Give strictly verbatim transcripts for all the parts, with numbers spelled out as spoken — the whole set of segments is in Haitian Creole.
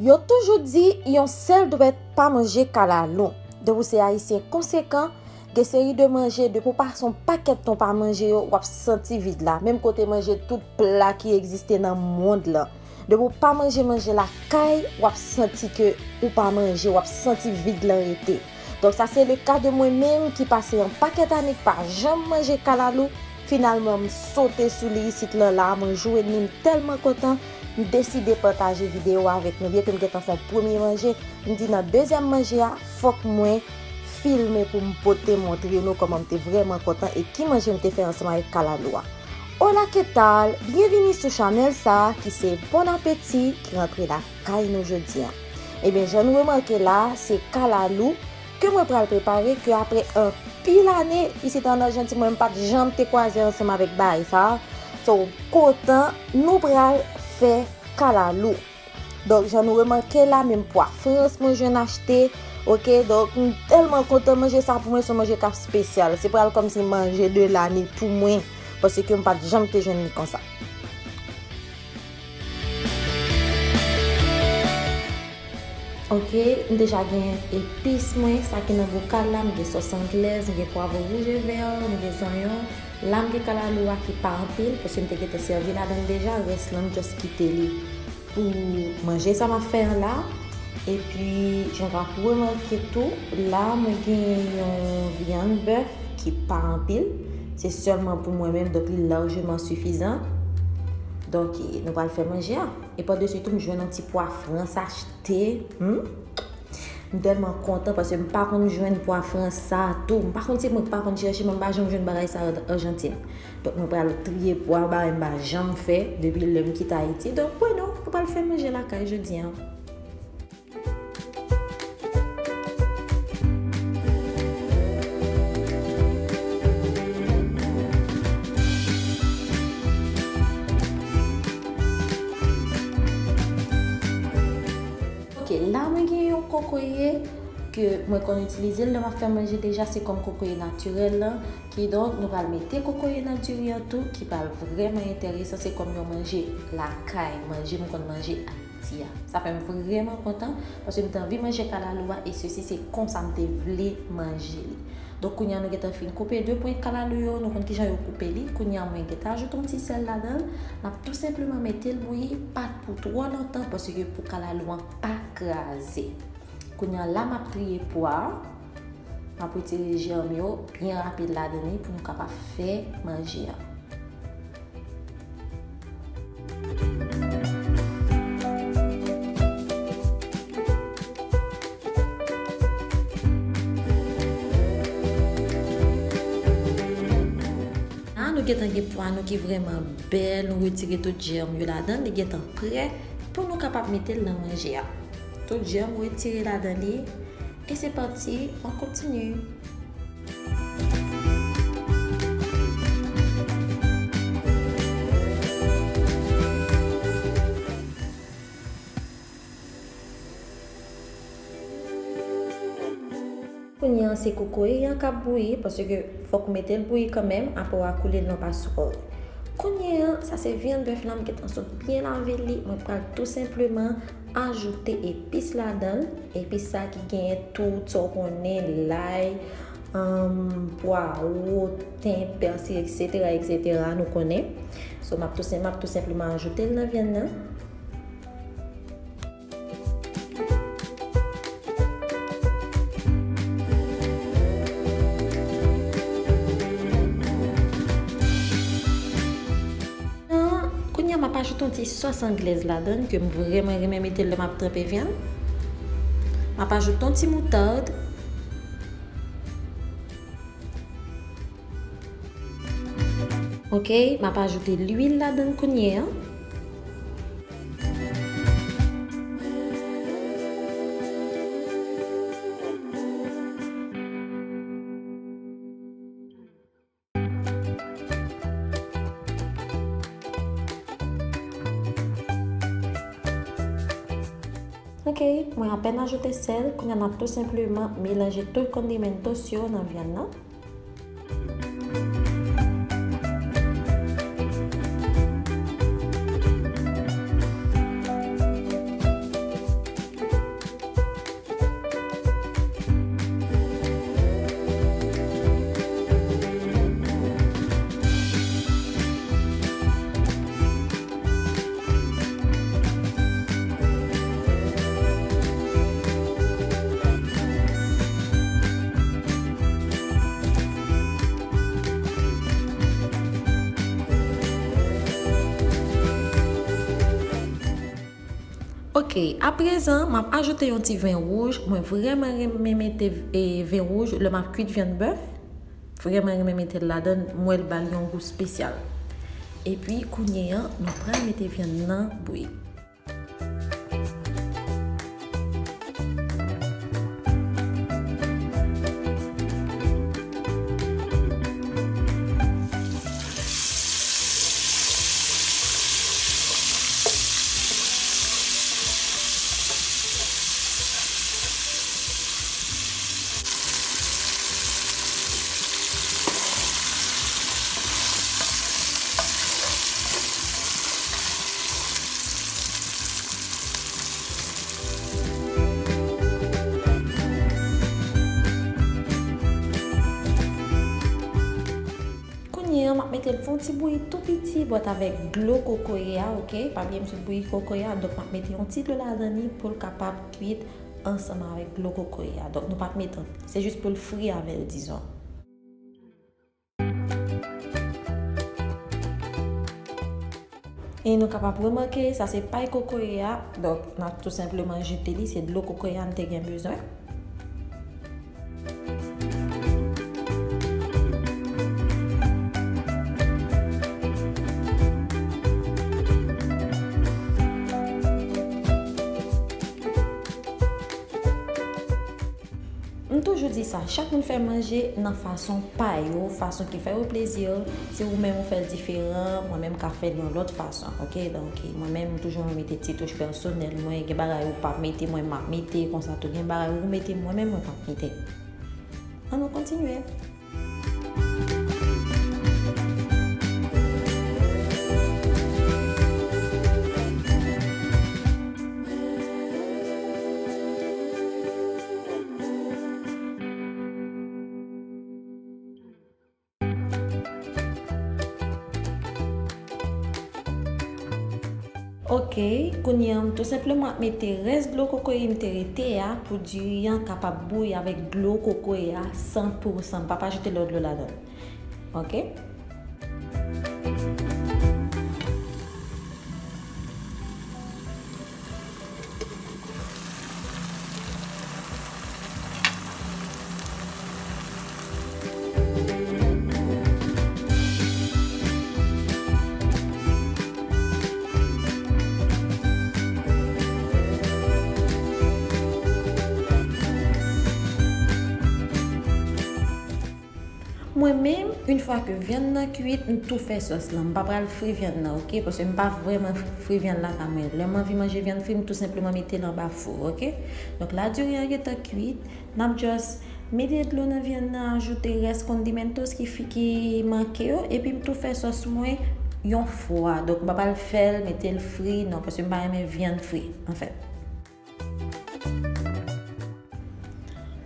Yo toujou di yon sèl dwèt pa manje kalalou. Depi w se ayisyen konsekan, gen seri de manje, depi w pase yon pakèt tan w pa manje yo, w ap santi vid la. Menm kote manje tout pla ki egziste nan mond lan. Depi w pa manje manje lakay, w ap santi ke ou pa manje, w ap santi vid lan rete. Donk sa se le ka de mwen menm ki pase yon pakèt ane k pa janm manje kalalou. Finalman, m sote sou li isit lan la, mwen jwenn li, m tèlman kontan, m deside pataje videyo a avèk nou. Byenke m gentan fè yon premye manje, m di nan dezyèm manje a, fòk mwen filme pou m pote montre nou kòman m te vrèman kontan e ki manje m te fè ansanm avèk kalalou a. Hola, ¿qué tal? Byenvini sou chanèl sa a ki se Bon Apeti ki rantre lakay nou jodi a. Ebyen, jan nou remake la, se kalalou ke mwen pral prepare ke apre anpil ane, isit an Ajantin, mwen m pa t janm te kwaze ansanm avèk bagay sa a. So, kontan, nou pral fè kalalou. Donk, jan nou remake la, menm pwa frans mwen jwenn achte, oke? Donk, m tèlman kontan manje sa pou mwen, se yon manje k ap espesyal. Se pral kòmsi manje de lane pou mwen, paske m pa t janm te jwenn li konsa. Oke, m deja gen epis mwen, sa ki nan bokal la, m gen sòs anglèz, m gen pwav wouj e vè, m gen zonyon. La, m gen kalalou a ki pa anpil, paske m te gentan sèvi ladan l deja, rès lan, m just kite li pou manje sa m ap fè an la. Epi, jan w ap remake tou, la, mwen gen yon vyann bèf ki pa anpil. Se sèlman pou mwen menm, donk li lajman sifizan. Donk, nou pral fè manje a. E padesi tou, m jwenn yon ti pwa frans achte. Hmm? M tèlman kontan paske m pa konn jwenn pwa frans sa tou. M pa konn si mwen k pa konn chèche, men m pa janm jwenn bagay sa an Ajantin. Donk, mwen pral triye pwa, bagay m pa janm fè depi lè m kite Ayiti. Donk, bueno, nou pral fè manje lakay jodi a. Ok, la mwen gen yon kokoye ke mwen konn itilize l lè m ap fè manje deja, se kòm kokoye natirèl lan. Kidonk, nou pral mete kokoye nan diri an tou, ki pral vrèman enteresan. Se kòm yon manje lakay, manje m konn manje Ayiti a. Sa fè m vrèman kontan, paske m te anvi manje kalalou a, e sesi se konsa m te vle manje li. Donk, kounye a nou gentan fin koupe de pwen kalalou yo, nou konn kijan yo koupe li. Kounye a mwen gentan ajoute yon ti sèl ladan l. M ap tou senpleman mete l bouyi, pa pou twò lontan, paske pou kalalou an pa kraze. Kounye a la, m ap triye pwa. M ap retire jèm yo byen rapid ladan li pou nou kapab fè manje a. La, nou gentan gen pwa nou ki vrèman bèl, nou retire tout jèm yo ladan, li gentan prè pou nou kapab mete l nan manje a. Tout jèm retire ladan li. E se pati, on kontinye. Kounye a, se kokoye an k ap bouyi, paske fòk ou mete l bouyi kanmenm, apre w a koule l nan paswòl. Kounye a, sa se vyann bèf la, m gentan sot byen lave li, mwen pral tou senpleman ajoute epis ladan l. Epis sa ki genyen tout sa w konnen, lay, um, pwawo, ten, pèsi, etsetera, etsetera, nou konnen. So, m ap tou sen-, m ap tou senpleman ajoute l nan vyann nan. Kounye a, m ap ajoute yon ti sòs anglèz ladan l, ke m vrèman renmen mete l lè m ap tranpe vyann. M ap ajoute yon ti moutad. Ok, m ap ajoute lwil ladan l kounye a. Ok, mwen apèn ajoute sèl, kounye a n ap tou senpleman melanje tout condimentos yo nan vyann nan. Ok, aprezan, m ap ajoute yon ti ven wouj. Mwen vrèman renmen mete, e, ven wouj lè m ap kwit vyann bèf. Vrèman renmen mete l ladan l, m wè l ba l yon gou espesyal. Epi, kounye a, nou pral mete vyann nan bouyi. Kounye a, m ap mete l fè yon ti bouyi tou piti, but avèk dlo kokoye a, ok? Pa bliye m sot bouyi kokoye a, donk m ap mete yon ti dlo ladan li pou l kapab kwit ansanm avèk dlo kokoye a. Donk, nou p ap mete anpil. Se jis pou l fri avè l, dizon. E nou kapab remake, sa se pay kokoye a, donk, n ap tou senpleman jete li, se dlo kokoye a n te gen bezwen. M toujou di sa, chak moun fè manje nan fason pa yo, fason ki fè yo plezi. Si ou menm ou fè l diferan, mwen menm ka fè l yon lòt fason, ok? Donk, mwen menm m toujou mete ti touch pèsonèl mwen, gen bagay ou pa mete, mwen m ap mete, konsa tou gen bagay ou mete, mwen menm mwen p ap mete. Ann nou kontinye. Ok, kounye a m tou senpleman ap mete rès dlo kokoye m te rete a pou diri an kapab bouyi avèk dlo kokoye a san pou san. M p ap ajoute lòt dlo ladan l. Ok? Mwen menm, yon fwa ke vyann nan kwit, m tou fè sòs lan. M pa pral fri vyann nan, ok? Paske m pa vrèman fri vyann lakay mwen. Lè m anvi manje vyann fri, m tou senpleman mete l anba fou, ok? Donk, la diri an gentan kwit, n ap just mete dlo nan vyann nan, ajoute rès condimentos ki fi-, ki manke yo, epi m tou fè sòs mwen yon fwa. Donk, m pa pral fè l, mete l fri, non, paske m pa renmen vyann fri, anfèt.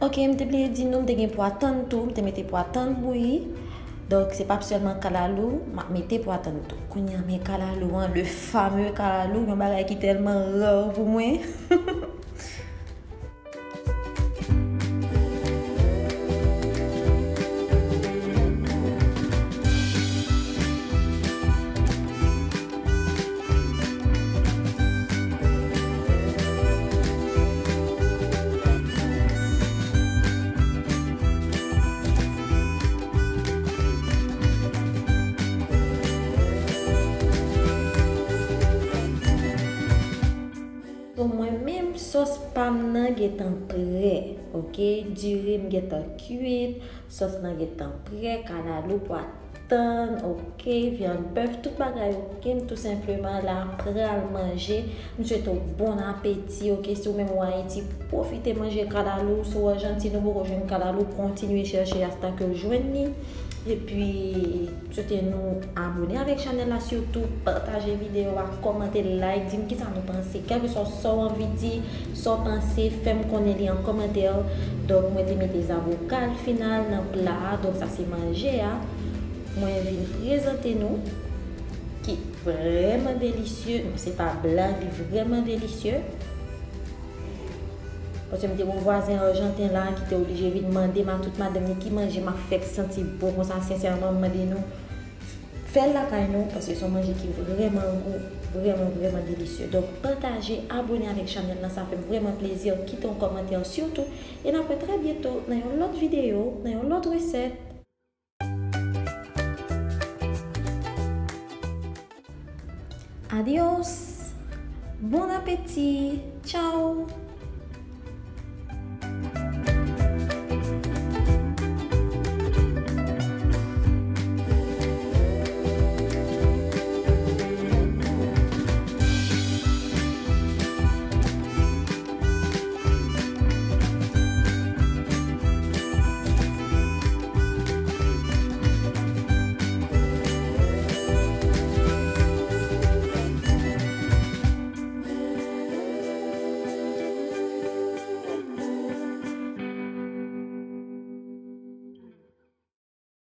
Ok, m te bliye di nou, m te gen pwa tann tou, m te mete pwa tann bouyi. Donk, se p ap sèlman kalalou, m ap mete pwa tann tou. Kounye a, men kalalou an, le fameux kalalou, yon bagay ki tèlman rare pou mwen. So, mwen menm, sòs pa m nan gentan prè, ok? Diri m gentan kwit, sòs lan gentan prè, kalalou, pwa tann, ok? Vyann bèf, tout bagay ok, m tou senpleman la pral manje. M swete w bon apeti, ok? Si w menm ou Ayiti, pwofite manje kalalou. Si w Ajantin, ou poko jwenn kalalou, kontinye chèche asta ke w jwenn li. Epi, swete nou abone avèk chanèl la, sitou pataje videyo a, kòmante, like, di m kisa nou panse, kèlkeswa sa w anvi di, sa w panse, fè m konnen li an kòmantè. Donk, mwen te mete zaboka al final nan pla a, donk sa se manje a. Mwen vin prezante nou, ki vrèman delisye, non, se pa blag, li vrèman delisye. Paske m te gen yon vwazen ajanten la ki te oblije vin mande m a tout madanm li ki manje m ap fè k santi bon konsa. Sensèman, m mande nou, fè l lakay nou, paske se yon manje ki vrèman gou, Vrèman, vrèman delisye. Donk, pataje, abone avèk chanèl lan, sa fè m vrèman plezi. Kite yon kòmantè sitou. E n ap wè trè byento nan yon lòt videyo, nan yon lòt resèt. Adios! Bon apeti! Tchao!